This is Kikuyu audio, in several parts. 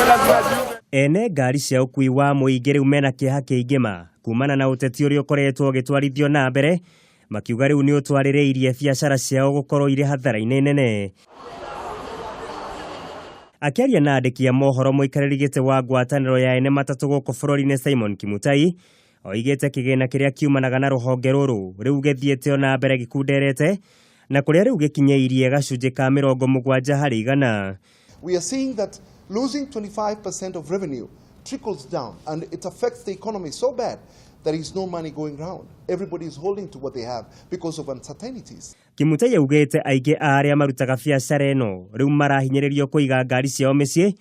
Lazima jiunge. Ene ngari cia ũkui wa mũingĩ rĩu mena kĩeha kĩingĩ ma kumana na ũteti ũrĩa ũkoretwo ũgĩtwarithio na mbere, makiuga rĩu nĩ ũtwarĩrĩirie biacara ciao gũkorwo irĩ hathara-inĩ nene. Akĩaria na andĩki a mohoro, mũikarĩri gĩtĩ wa ngwatanĩro ya ene matatũ gũkũ bũrũri-inĩ Simon Kimutai oigĩte kĩgĩna kĩrĩa kiumanaga na rũhonge rũrũ rĩu gĩthiĩte ona mbere gĩkunderete na kũrĩa rĩu gĩkinyĩirie gacunjĩ ka 70%. We are seeing that losing 25% of revenue trickles down and it affects the economy so bad there is no money going round. Everybody is holding to what they have because of uncertainties. Kimutai augĩte aingĩ a arĩa marutaga biacara ĩno rĩu marahinyĩrĩrio kũiga ngari ciao mĩciĩ,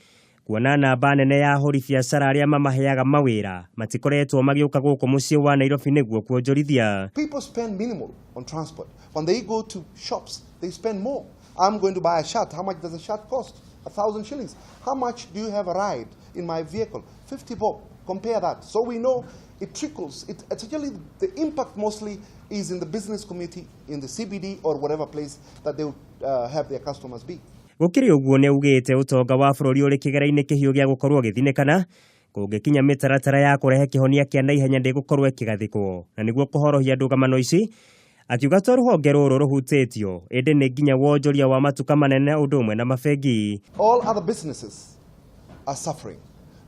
kuona namba nene ya ahũri biacara arĩa mamaheaga mawĩra matikoretwo magĩũka gũkũ mũciĩ wa Nairobi nĩguo kuonjorithia. People spend minimal on transport. When they go to shops, they spend more. I'm going to buy a shirt. How much does a shirt cost? 1,000 shillings. How much do you have a ride in my vehicle? 50 bob. Compare that. So we know it trickles. It's actually the impact mostly is in the business community, in the CBD or whatever place that they would have their customers be. Gũkĩrĩ ũguo, nĩ augĩte ũtonga wa bũrũri ũrĩ kĩgera-inĩ kĩhiũ gĩa gũkorwo ũgĩthinĩkana kũngĩkinya mĩtaratara ya kũrehe kĩhonia kĩa naihenya ndĩgũkorwo ĩkĩgathĩkwo na nĩguo kũhorohia ndũgamano ici. Akiuga to rũhonge rũrũ rũhutĩtio, ĩndĩ nĩ nginya wonjoria wa matuka manene ũndũ ũmwe na mabengi. All other businesses are suffering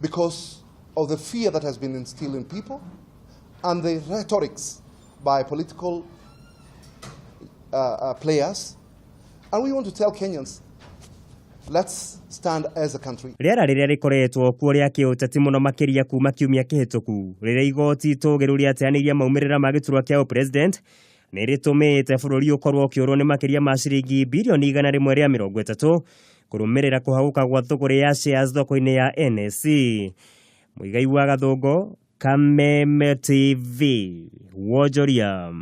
because of the fear that has been instilled in people and the rhetorics by political players. And we want to tell Kenyans, let's stand as a country. Rĩera rĩrĩa rĩkoretwo kuo rĩa kĩũteti mũno makĩria kuma kiumia kĩhĩtũku rĩrĩa igoti itũgĩru rĩateanĩirie maumĩrĩra ma gĩturwa kĩa ũpresident nĩ rĩtũmĩte bũrũri ũkorwo ũkĩũrwo nĩ makĩria ma ciringi birioni 130 kũrũmĩrĩra kũhagũka gwa thũgũrĩ ya shares thoko-inĩ ya NSE. Mũigai wa Gathũngũ, Kameme TV, wonjoria.